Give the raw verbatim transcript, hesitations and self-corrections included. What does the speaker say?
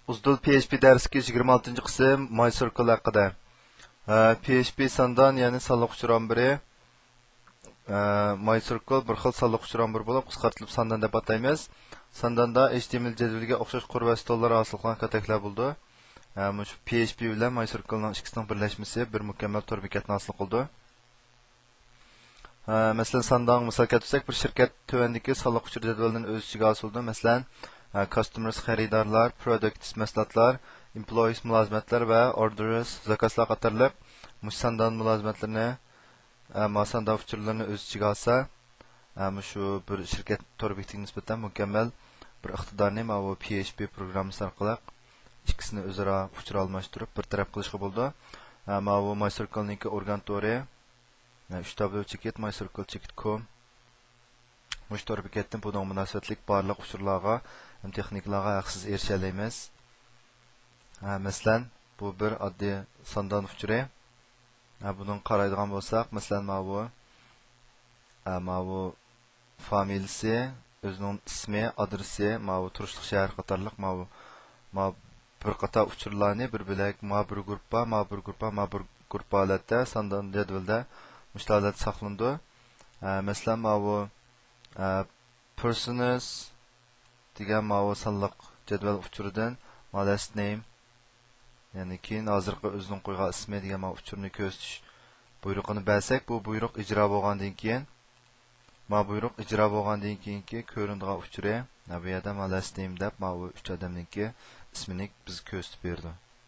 ئۇزدۇل پي ئېچ پى دەرسلىكى يىگىرمە ئالتىنچى قىسىم، ماي سىركل ھەققىدە. ئە، پي ئېچ پى ساندان، يەنى سانلىق ئۇچۇر ئامبىرى. ئە، ماي سىركل بىر خىل سانلىق ئۇچۇر ئامبىرى بولۇپ، قىسقارتىلىپ ساندان دەپ ئاتايمىز. سانداندا ئېچ تى ئېم ئېل جەدۋىلىگە ئوخشاش قۇر ۋە ستوللار ھاسىل قىلغان كاتەكلەر بولىدۇ. ئە، مۇشۇ پي ئېچ پى بىلەن ماي سىركلنىڭ ئىككىسىنىڭ بىرلەشمىسى بىر مۇكەممەل تور بېكەتنى ھاسىل قىلىدۇ. ھە، مەسىلەن، ساندانغا مىسال كەلتۈرسەك، بىر شىركەت تۆۋەندىكى سانلىق ئۇچۇر جەدۋىلىنى ئۆز ئىچىگە ھاسىل قىلىدۇ. مەسىلەن، ھە، كاستمېرس خېرىدارلار، پرودەكتس مەھسۇلاتلار، ئېمپلويىس مۇلازىمەتلەر ۋە ئوردېرس زاكازلار قاتارلىق مۇشۇ ساندان مۇلازىمەتلىرىنى، ھە، ما ساندان ئۇچۇرلىرىنى ئۆز ئىچىگە ئالسا، ھە، مۇشۇ بىر شىركەت تور بېكىتىگە نىسبەتەن مۇكەممەل بىر ئىقتىدارنى ماۋۇ پي ئېچ پى پروگراممىسى ئارقىلىق ئىككىسىنى ئۆزئارا ئۇچۇر ئالماشتۇرۇپ بىر تەرەپ قىلىشقا بولىدۇ. ھە، ماۋۇ ماي سىركلنىڭكى ئورگان تورى، ئۈچ دابليۇ چېكىت ماي سىركل چېكىت كوم. مۇشۇ تور بېكەتتىن بۇنىڭغا مۇناسىۋەتلىك بارلىق ئۇچۇرلارغا ھەم تېخنىكىلارغا ھەقسىز ئېرىشەلەيمىز. ھە، مەسىلەن، بۇ بىر ئاددىي ساندان ئۇچۇرى. ھە، بۇنىڭغا قارايدىغان بولساق، مەسىلەن، ماۋۇ، ھە، ماۋۇ فامىلىسى، ئۆزىنىڭ ئىسمى، ئادرېسى، ماۋۇ تۇرۇشلۇق شەھەر قاتارلىق ماۋۇ، ماۋۇ بىر قاتار ئۇچۇرلارنى بىر بۆلەك، ما بىر گۇرۇپپا، ما بىر گۇرۇپپا، ما بىر گۇرۇپپا ھالەتتە ساندان جەدۋىلىدە مۇشۇ ھالەتتە ساقلىنىدۇ. ئە، مەسىلەن، ماۋۇ، ئە، پېرسونس دېگەن ماۋۇ سانلىق جەدۋەل ئۇچۇرىدىن ما لەست نېيم، يەنى كېيىن ھازىرقى ئۆزىنىڭ قويغان ئىسمى دېگەن ما ئۇچۇرنى كۆرسىتىش بۇيرۇقىنى بەرسەك، بۇ بۇيرۇق ئىجرا بولغاندىن كېيىن، ما بۇيرۇق ئىجرا بولغاندىن كېيىنكى كۆرۈنىدىغان ئۇچۇرى، ھە، بۇ يەردە ما لەست نېيم دەپ، ماۋۇ ئۈچ ئادەمنىڭكى ئىسمىنى بىزگە كۆرسىتىپ بېرىدۇ.